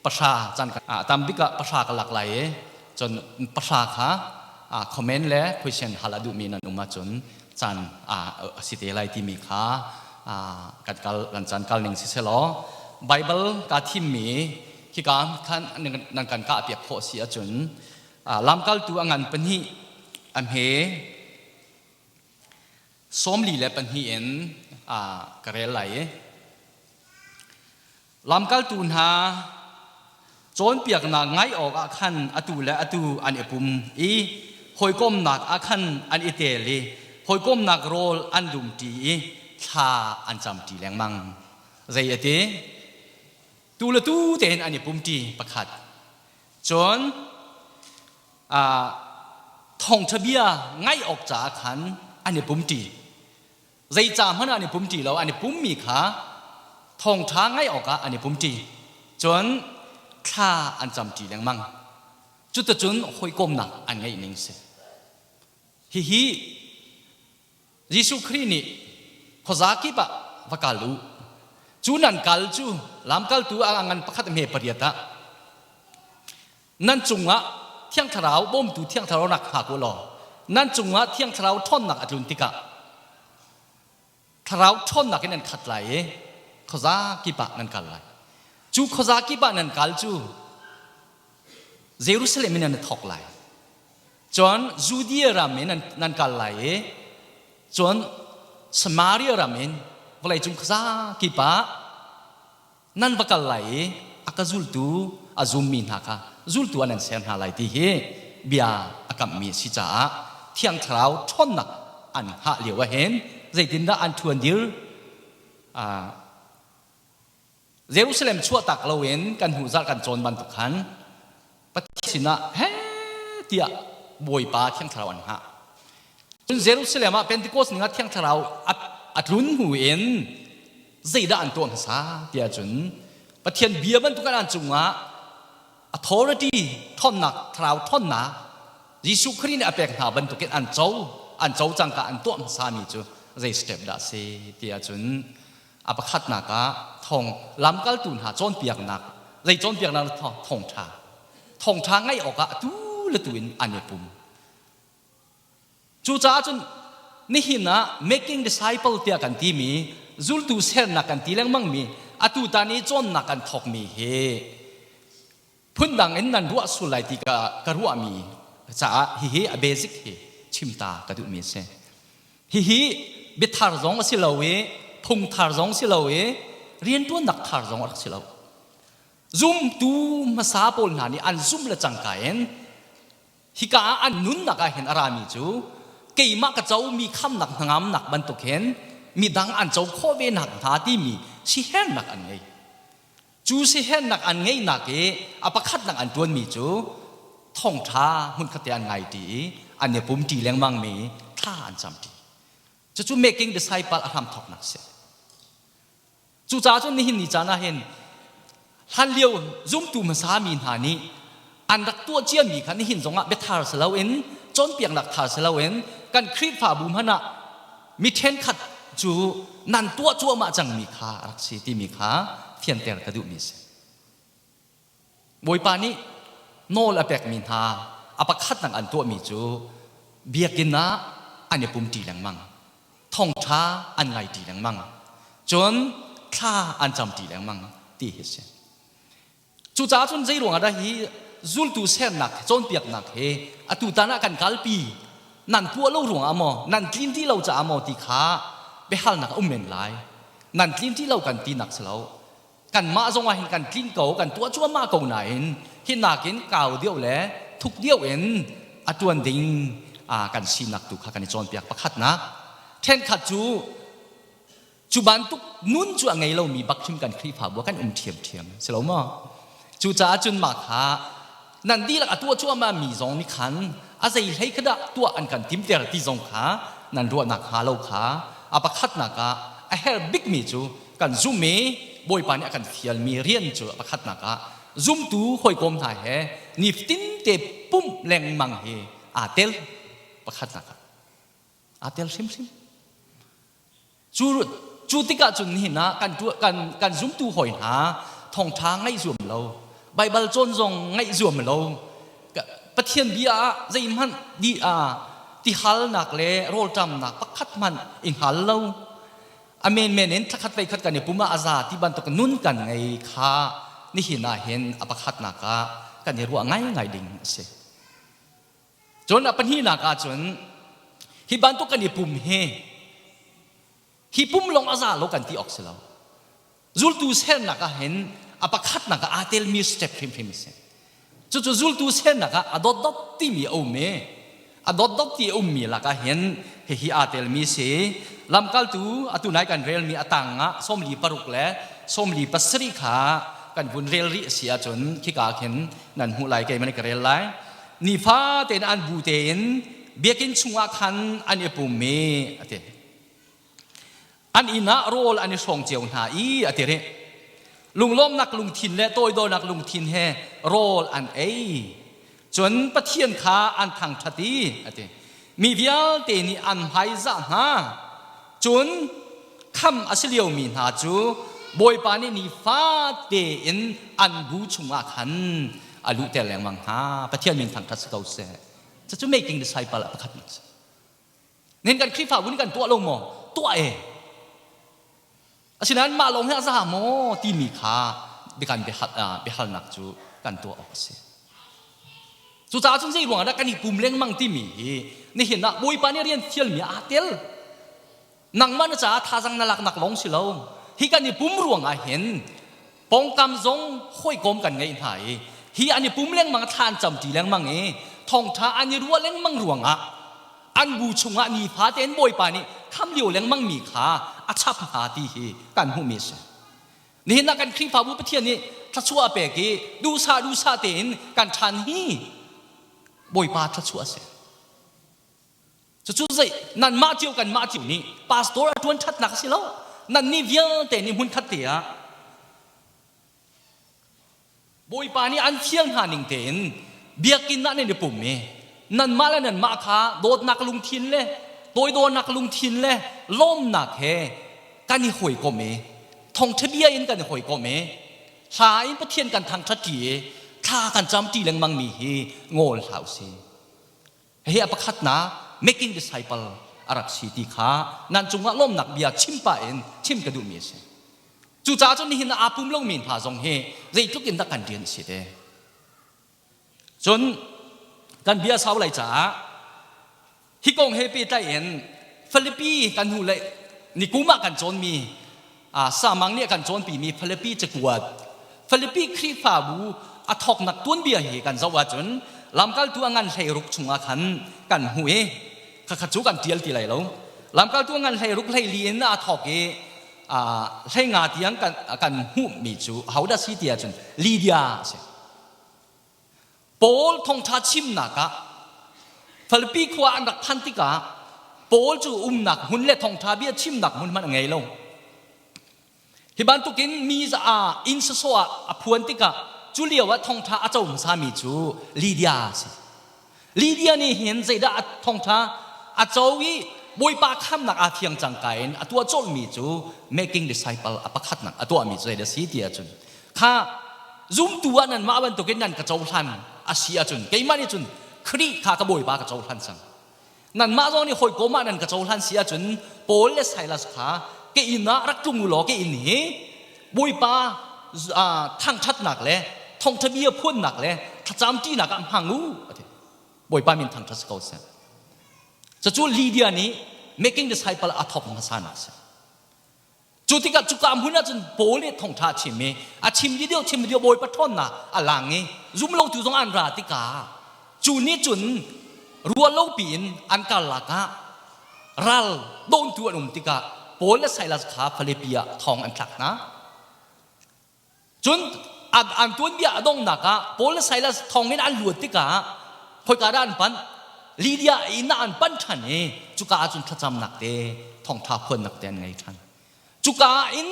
Pahra caan tam bik ah pahra ka lak lai i cun pahra kha comment le question hal a duhmi nan um ahcun caan a si te lai timi kha kan kal kan caan kal ning si selaw Bible kaa thimmi khika khan nan kan kah piak khawh si ahcun lamkaltu a ngan pahnih a hme 42 in ka rel lai i Lamkaltu hna cawnpiaknak ngaih awkah khan atu le atu an i pum i hawikomnak ah khan an i tel i hawikomnak rawl an dumṭi i thla an camṭi lengmang. Zei a ti? Tu le tu tein an i pumṭi pakhat. Cun thawngṭha bia ngaih awk caah khan an i pumṭi. Zeica hmanh ah an i pumṭi lo, an i pummi kha thawngṭha ngaih awkah an i pumṭi. Cun thla an camṭi lengmang. Cuticun hawikomnak an ngeih ning si. Hihi Jesuh Khrih nih khuaza kip ah va kal u. Cu nan kal cu lamkaltu a ngan pakhat hme pariat ah nan cungah Thiang Thlarau bawmtu Thiang Thlarau nak hngak u law nan cungah Thiang Thlarau ṭhawnnak a tlun tikah Thlarau ṭhawnnak in nan khat lai i khuaza kip ah nan kal lai. Cu khuaza kip ah nan kal cu Jerusalem in nan i thawk lai. Cun Judea ram in nan kal lai i cun Samaria ram in vawleicung khuaza kip ah nan va kal lai i a ka zultu a zummi hna kha zultu ah nan ser hna lai ti hi bia a kamhmi a si caah Thiang Thlarau ṭhawnnak an hngah lio ahhin zeitindah an ṭhuan dir? Jerusalem chuahtak loin kan hnu zarh kan cawn bantuk khan Pathian sinah he tiah Bawipa Thiang Thlarau an hngah. Cun Jerusalem ah Pentecost ning ah Thiang Thlarau a tlun hnu in zeidah an tuah hmasa tiah cun Pathian bia bantuk an cungah authority ṭhawnnak thlarau ṭhawnnak Jesuh Khrih nih a pek hna bantukin an co an co cangka an tuah hmasami cu zei step dah si tiah cun a pakhatnak ah thong lamkaltu hna cawnpiaknak zei cawnpiaknak thawngṭha thawngṭha ngaih awkah atu le tu in an i pum. Cucaah cun nihin ah making disciple tiah kan timi zultu sernak kan ti lengmangmi atu tan i cawnnak kan thawkmi hi phundang in nan ruah sul lai ti ka, ka ruahmi caah hihi a basic hi chimta ka duhmi a si. Hihi biathar zong a si lo i phungthar zong si lo i rianṭuannak thar zong a rak si lo. Zumtu hmasa pawl hna nih an zumh le cangka in Hika ah an nunnak ah hin a rami cu keimah ka comi khamnak hnangamnak bantuk hin midang an co khawh ve nak hnga timi sihernak an ngei. Cu sihernak an ngeihnak i a pakhatnak an ṭuanmi cu thawngṭha hmunkhat te an ngai ṭi i an i pumṭi lengmangmi thla an camṭi. Cucu making disciple a hramthawknak a si. Cucaah cun nihin ni caan ah hin hlanlio zumtu hmasa mi hna nih an rak tuah ciami kha nihin zongah biathar si loin cawnpiaknak thar si loin kan Khrihfabu hmanh ah mi ṭhenkhat cu nan tuah cuahmah cangmi kha a rak si timi kha fianter ka duhmi a si. Bawipa nih nawl a pekmi hna a pakhatnak an tuahmi cu biakinn ah an i pumṭi lengmang, thawngṭha an ngaiṭi lengmang, cun thla an camṭi lengmang ti hi a si. Cucaah cun zei ruangah dah hi zultu sernak cawnpiaknak hi atu tan ah kan kalpi nan tuah lo ruangah maw nan tlin ti lo caah maw ti kha biahalnak a um men lai. Nan tlin ti lo kan tinak si lo. Kanmah zong ah hin kan tlin ko, kan tuah cuahmah ko nain hi nakin kau deuh le thuk deuh in a tuan ding kan sinak tu kha kan i cawnpiak pakhatnak. Ṭhenkhat cu cu bantuk nun cu a ngei lomi bak hrim kan Khrihfabu ah kan um ṭhiamṭhiam si lo maw? Cucaah cun mah kha nan dihlak a tuah cuahmah mi zong nih khan a zei hlei kha dah tuah an kan timter ti zong kha nan ruahnak hnga lo kha a pakhatnak ah a herh bikmi cu kan zumh i Bawipa nih a kan fialmi rian cu a pakhatnak ah zumtu hawikom hna he nifatin te pumh lengmang hi aa tel pakhatnak ah aa tel hrimhrim. Cu cu tikah cun nihin ah kan kan kan zumtu hawi hna thawngṭha ngaih zuam lo. Baibal cawn zong ngaih zuam lo. Pathian bia ah zeihmanh di ah tihalnak le rawlṭamnak pakhat hmanh i hngal lo. A menmen in thlakhat veikhat kan i pum ah a za ti bantuk nun kan ngei kha nihin ah hin a pakhatnak ah kan i ruah ngaingai ding a si. Cun a pahnihnak ah cun hi bantuk kan i pum hi hi pum lawng a za lo kan ti awk si lo. Zultu sernak ah hin a pakhatnak ah aa telmi step hrimhrim a si. Cucu zultu sernak ah a dotdot timi a um i a dotdot ti a ummi lakah hin hihi aa telmi si. Lamkaltu atu nai kan relmi a tang ah sawmli paruk le sawmli pasarih kha kan vun rel rih a si ahcun khika khin nan hmuh lai keimah nih ka rel lai. Nifa tein an bu tein biakinn chungah khan an i pum i a ti. An inn ah rawl an i hrawng cio hna i a ti rih. Lunglawmnak lungthin le toidornak lungthin he rawl an ei. Cun Pathian kha an thangṭhat i a ti. Mi vialte nih an hmaizah hna. Cun kham a si liomi hna cu Bawipa nih nifate in an bu chungah khan a luhter lengmang hna. Pathian min thangṭhat si ko seh. Cucu making disciple a pakhat a si. Nen kan Khrihfabu nih kan tuah lo maw? Tuah e. Asinain mah lawng hi a za maw timi kha biakan biahalnak cu kan tuah awk a si. Cucaah cun zei ruangah dah kan i pum lengmang timi hi nihin ah Bawipa nih rian fialmi aa tel. Nangmah na caah thazang na laknak lawng si lo. Hi kan i pum ruangah hin pawngkam zong hawikom kan ngeih hna i hi an i pum lengmang thla an camṭi lengmang i thawngṭha an i ruah lengmang ruangah an bu chungah nifa tein Bawipa nih kham lio lengmang mi kha a chap hna ti hi kan hmuhmi a si. Nihin ah kan Khrihfabu Pathian nih thluachuah a pek i duhsah duhsah tein kan ṭhan hi Bawipa thluachuah a si. Cucu zei nanmah cio kanmah cio nih pastor a ṭuan ṭhatnak a si lo. Nannih vialte nih hmunkhat te ah Bawipa nih an fial hna ning tein biakinn ah nan i pum i nanmah le nanmah kha dawtnak lungthin le toidornak lungthin le lawmnak he kan i hawikom i thawngṭha bia in kan i hawikom i hla in Pathian kan thangṭhat ṭi i thla kan cam ṭi lengmang mi hi ngawl hlah u sih. Hihi a pakhatnak making disciple a rak si ti kha nan cungah lawmnak bia chim pah in chim ka duhmi a si. Cucaah cun nihin ah aa pum lomi hna zong hi zeitluk in dah kan rian a si te. Cun kan bia sau lai caah hi kong he pehtlai in Filipi kan hnu le nikum ah kan cawnmi Samang nih a kan cawnpimi Filipi cakuat Filipi Khrihfabu a thawknak tuanbia hi kan zoh ahcun lamkaltu a ngan hleiruk chungah khan kan hmuh i khakha cu kan ṭial ti lai lo. Lamkaltu a ngan hleiruk hleili in aa thawk i hleinga tiang kan, kan hmuhmi cu ahodah si ti ahcun Lydia a si. Paul thawngṭha chimnak ah Filipi khua an rak phan tikah Paul cu umnak hmun le thawngṭha bia chimnak hmun hmanh a ngei lo. Hi bantukin mi ah inn sawsawh ah a phuan tikah cu lio ah thawngṭha a co hmasami cu Lydia a si. Lydia nih hin zeidah a thawngṭha a co i Bawipa khamnak aa fiang cangka in a tuah colhmi cu making disciple a pakhatnak a tuahmi cu zeidah a si ti ahcun kha zumtu ah nanmah bantukin nan ka cohlan a si ahcun keimah nih cun Khrih kha ka Bawipa ka cohlan cang. Nanmah zong nih hawikom ah nan ka cohlan si ahcun Paul le Silas kha ke inn ah rak tlung u law ke inn hi Bawipa thangṭhatnak le thawngṭha bia phuannak le thlacam ṭinak ah hmang u a ti. Bawipa min thangṭhat si ko seh. Cucu Lydia nih making disciple a thawk hmasa nak a si. Cu tikah cuka hmun ah cun Paul nih thawngṭha a chim i a chim dih chim dih Bawipa ṭhawnnak a lang i zumlotu zong an ra tikah cu nih cun ruah lopi in an karlak ah ral dawntu an um tikah Paul le Silas kha Filipi ah thong an thlak hna. Cun an tuanbia a donghnak ah Paul le Silas thong in an luat tikah khoika dah an panh? Lydia inn ah an panh ṭhan i cuka ah cun thlacamnak te thawngṭha phuannak te an ngei ṭhan. Cuka in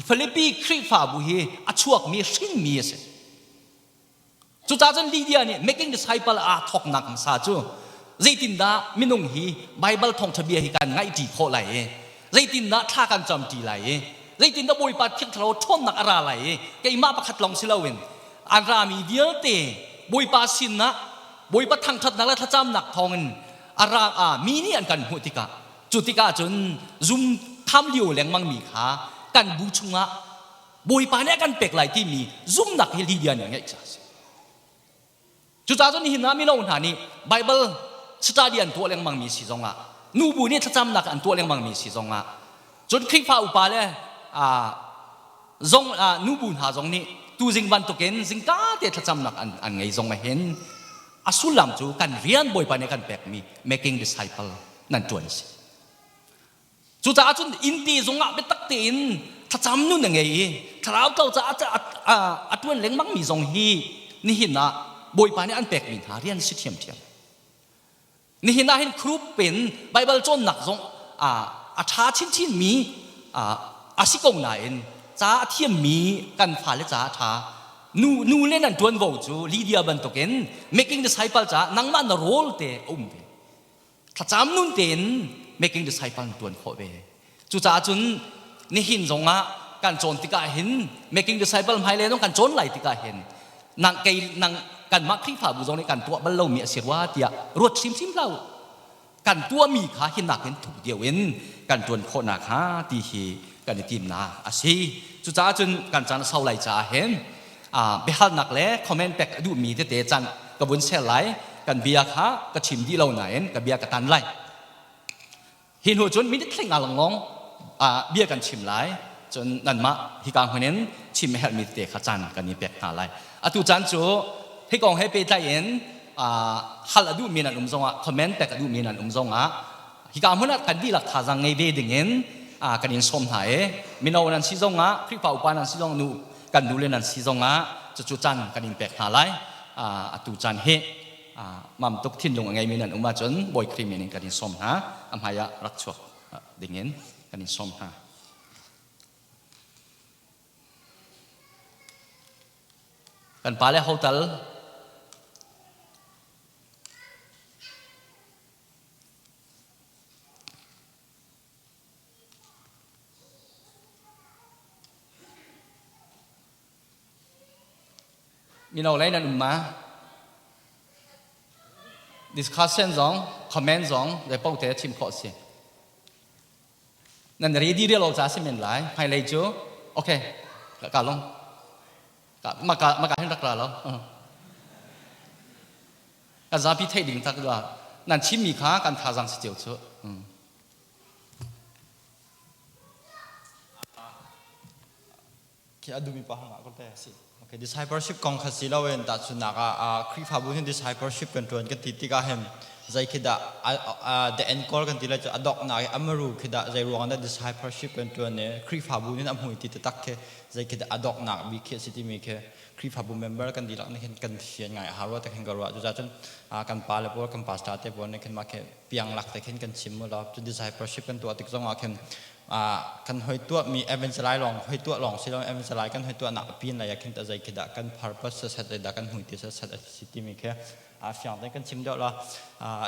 Filipi Khrihfabu hi a chuakmi hrinmi a si. Cucaah cun Lydia nih making disciple aa thawknak hmasa cu zeitindah minung hi Baibal thawngṭha bia hi kan ngaihṭi khawh lai i zeitindah thla kan camṭi lai i zeitindah Bawipa Thiang Thlarau ṭhawnnak a ra lai i keimah pakhat lawng si loin An rami vialte Bawipa sinah Bawipa thangṭhatnak le thlacamnak thawngin a ra a mi nih an kan hmuh tikah cu tikah cun zum tham lio lengmang mi kha kan bu chungah Bawipa nih a kan pek lai timi zumnak hi Lydia nih a ngeih caah a si. Cucaah cun nihin ah mino hna nih Bible study an tuah lengmang mi si zongah nubu nih thlacamnak an tuah lengmang mi si zongah cun Khrihfa upa le zong nubu hna zong nih tuzing bantukin zingka te thlacamnak an ngei zong ahhin a sullam cu kan rian Bawipa nih kan pekmi making disciple nan ṭuan a si. Cucaah cun innte zongah biatak tein thlacam nun a ngei i thlarau tlo caah a ṭuan lengmangmi zong hi nihin ah Bawipa nih an pekmi hna rian si ṭhiamṭhiam. Nihin ah hin group in Baibal cawnnak zong a ṭha chinchinmi a si ko nain ca a thiammi kan fale ca a ṭha. Nu, nu le nan ṭuanvo cu Lydia bantukin making disciple caah nangmah na role te a um ve. Thlacam nun tein making disciple na tuan khawh ve. Cucaah cun nihin zongah kan cawn tikah hin making disciple hmailei zong kan cawn lai tikah hin nang kei nang kanmah Khrihfabu zong nih kan tuah bal lomi a si rua tiah ruat hrimhrim hlah u. Kan tuahmi kha hi nakin thuk deuh in kan tuan khawh nakhnga ti hi kan i timnak a si. Cucaah cun kan caan a sau lai caah hin biahalnak le comment pek a duhmi tete caan ka vun share lai. Kan bia kha ka chim dih lo nain ka bia ka tan lai. Hi hnu cun minute hlei nga lengmang bia kan chim lai. Cun nanmah hika hmun in chim a herhmi tete kha caan kan i pek hna lai. Atu caan cu hi kong he pehtlai in hal a duhmi nan um zongah comment pek a duhmi nan um zongah hika hmun ah kan dihlak thazaang ngei ve dingin kan in sawm hna i mino nan si zongah Khrihfa upa nan si zong nu kan nule nan si zongah cucu caan kan in pek hna lai. Atu caan hi mam tuk thinlung a ngeimi nan um ahcun Bawi Khrih min in kan in sawm hna. A hmai ah rak chuak dingin kan in sawm hna. Kan pale hotal Mino lei nan um ma? Discussion zong, comment zong, le paoh te chim khawh si. Nan ready real lo ca si men lai. Hmailei cu, okay, ka long. Maka maka hin rak ra lo. Ka zapi theih ding tak nan chimmi kha kan thazaang si cio cu. Khi a duhmi pa hangah ko te si. Okay, discipleship kong kha si loin tahchunhnak ah Khrihfabu hin discipleship kan ṭuan kan ti tikah hin zei khi dah the end goal kan ti lai cu a doknak i amaru khi dah zei ruang dah discipleship kan ṭuan i Khrihfabu nih a hmui ti taktak khi zei khi dah a doknak bik khi a si timi khi Khrihfabu member kan dihlak nih khin kan fian ngai a hau rua te khin ka ruah. Cucaah cun kan pa le pawl kan pastor te pawl nih khin mah khi piang lak te khin kan chim mu law cu discipleship kan tuah tik zongah khin kan hoi tuahmi evangelize lawng hoi tuah lawng si lo evangelize kan hoi tuahnak pin lei ah khin ta zei khi dah kan purpose set dah kan hmui ti set a si timi khi fiang te kan chim deuh la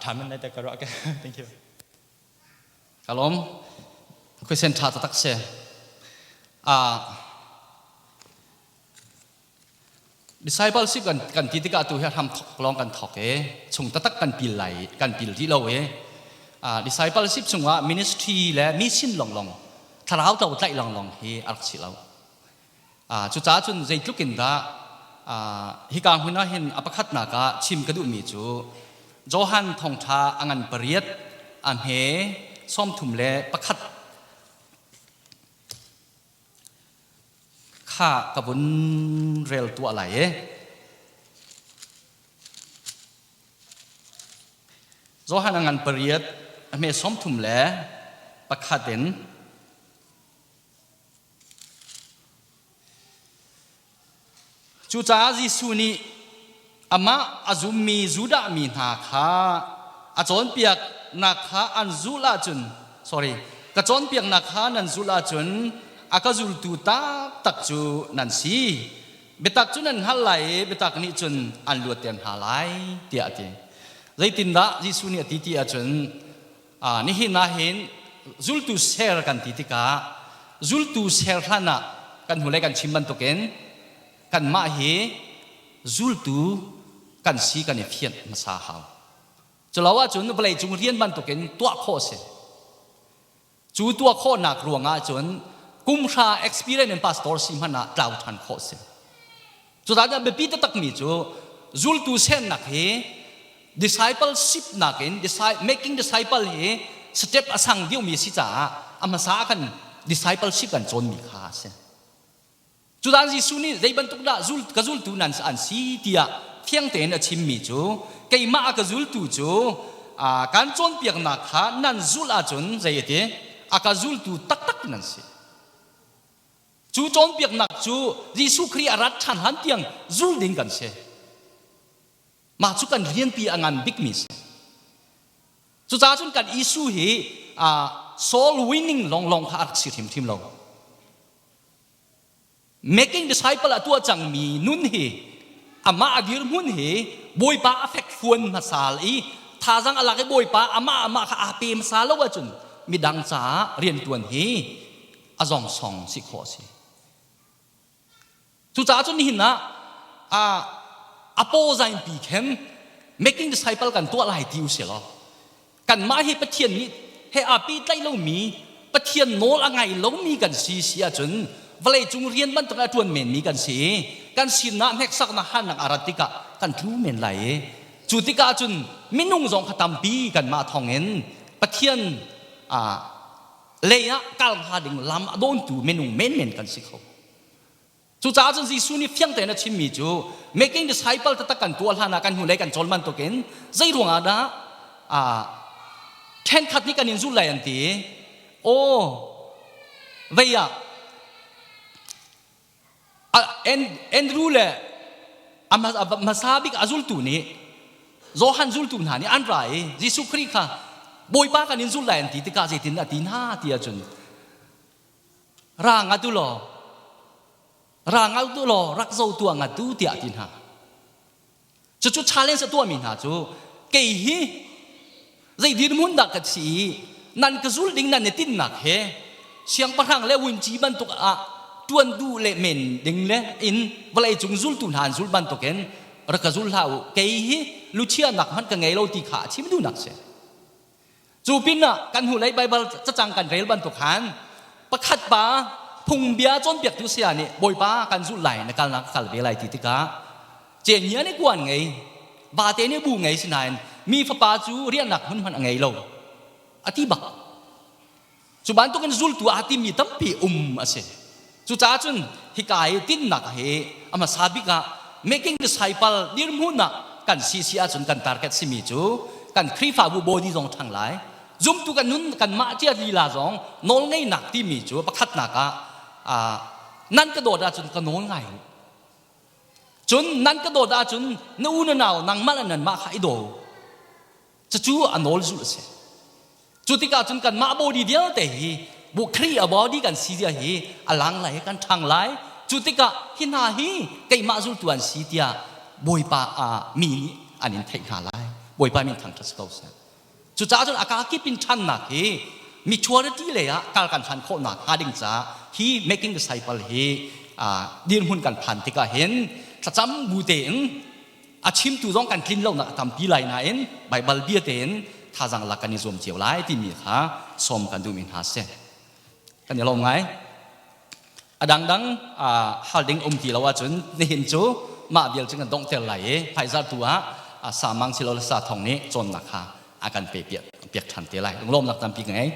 tha men lai te ka ruah ke. Thank you. Kalom question tha taktak si. Discipleship kan ti tikah tu hi hram thok lawng kan thok i chung taktak kan pil lai kan pil rih lo i discipleship chungah ministry le mission longlong thlarau to tlaih longlong hi a rak si lo. Cucaah cun zeitluk in dah hika hmun ah hin a pakhatnak ah chim ka duhmi cu Johan thawngṭha a ngan pariat a hme 31 Kha ka vun rel tuah lai i Johan a ngan pariat a hme 31 in Cucaah Jesuh nih amah a zummi Judah mi hna kha a cawnpiaknak kha an zulh ahcun sorry ka cawnpiaknak kha nan zulh ahcun a ka zultu taktak cu nan si. Biatak cu nan hngalh lai i biatak nih cun an luatter hna lai tiah a ti. Zeitindah Jesuh nih a ti ti ahcun nihin ah hin zultu ser kan ti tikah zultu ser hlan ah kan hnulei kan chim bantukin kanmah hi. zultu kan si kan i fianh hmasa hau. Culo ahcun vawleicung rian bantukin tuah khawh a si. Cu tuah khawhnak ruangah cun kumhra experience in pastor si hmanh ah tlau ṭhan khawh si. Cucaah biapi taktakmi cu zultu sennak hi discipleship nakin making disciple hi step a sang deuhmi si caah a hmasa ah khan discipleship kan cawnmi kha a si. Cudan Jesuh nih zei bantuk dah zul, ka zultu nan an si tiah fiang tein a chimmi cu keimah a ka zultu cu kan cawnpiaknak kha nan zulh ahcun zei a ti a ka zultu taktak nan si. Cu cawnpiaknak cu Jesuh Khrih a rat ṭhan hlan tiang zul ding kan si. Mah cu kan rianpi a ngan bikmi si. Cucaah cun kan issue hi soul winning lawnglawng kha a rak si hrimhrim lo. Making disciple a tuah cangmi nun hi amah a dirhmun hi Bawipa a fekfuan hmasa i thazang a lak i Bawipa amah amah kha aa pe hmasa lo ahcun midang caah riantuan hi a zongsong si khawh a si. Cucaah cun nihin ah a paw zainpi khen making disciple kan tuah lai ti u si law kanmah hi Pathian nih he aa pehtlaih lomi Pathian nawl a ngai lomi kan si si ahcun vawleicung rian bantuk a ṭuan menmi kan si i kan sinah hneksaknak harnak a rat tikah kan tlu men lai i cu tikah cun minung zong kha tampi kanmah thawngin Pathian lei ah kal hnga ding lam a dawntu minung menmen kan si kho. Cucaah cun Jesuh nih fiang tein a chimmi cu making disciple taktak kan tuah hlan ah kan hnulei kan cawl bantukin zei ruangah dah ṭhenkhat nih kan in zulh lai an ti. Aw vei ah Andrew le a hmasa bik a zultu nih Johan zultu hna nih an ra i Jesuh Khrih kha Bawipa kan in zulh lai an ti tikah zeitin a ti hna ti ahcun Ra ngat u law, ra ngat u law rak zo tuah ngat u tiah a ti hna. Cucu challenge a tuahmi hna cu kei hi zei dirhmun dah ka si i nan ka zul ding nan i tinhnak he siangpahrang le vunci bantuk ah tuan duh le men ding le in vawlei cung zultu hna an zul bantukin rak ka zul hlah u kei hi luchianak hmanh ka ngei lo ti kha a chim duhnak si. Cu pinah kan hnulei Baibal cacang kan rel bantuk khan pakhat pa phungbia cawnpiaktu saya nih Bawipa kan zulh lai na kalnak ka kal ve lai ti tikah cenghngia nih kuan ngei vate nih bu ngei sinain mi fapa cu riahnak hmun hmanh a ngei lo a ti bak cu bantukin zultu aa timmi tampi um a si cucaah cun hika i tinnak hi a hmasa bik ah making disciple dirhmun ah kan si si ahcun kan target simi cu kan Khrihfabu body zong ṭhang lai zumtu kan nun kanmah cia lila zong nawlngeihnak timi cu pakhatnak ah nan ka dawt ahcun ka nawl ngai u cun nan ka dawt ahcun na u na nau nangmah le nanmah kha i daw Cucu a nawl zulh a si. Cu tikah cun kanmah body vialte hi bu Khrih a body kan si zia hi a lang lai kan ṭhang lai. Cu tikah hi hna hi keimah zultu an si tiah Bawipa ah mi nih an in theih hna lai. Bawipa min thangṭhat si ko seh. Cucaah cun a kakip in ṭhannak hi maturity lei ah kal kan hlan khawhnak hnga ding caah hi making disciple hi dirhmun kan phan tikah hin thlacam bu tein a chimtu zong kan tlin lonak a tampi lai nain Baibal bia tein thazaang lak kan i zuam cio lai timi kha sawm kan duhmi hna si. Kan i lawm ngai. A dangdang hal ding um ti lo ahcun nihin cu mah vial cu kan donghter lai i hmaizarh tu ah samang silo le sa thong nih cawnnak kha a kan pe piak ṭhan te lai. Lunglawmnak tampi ka ngei.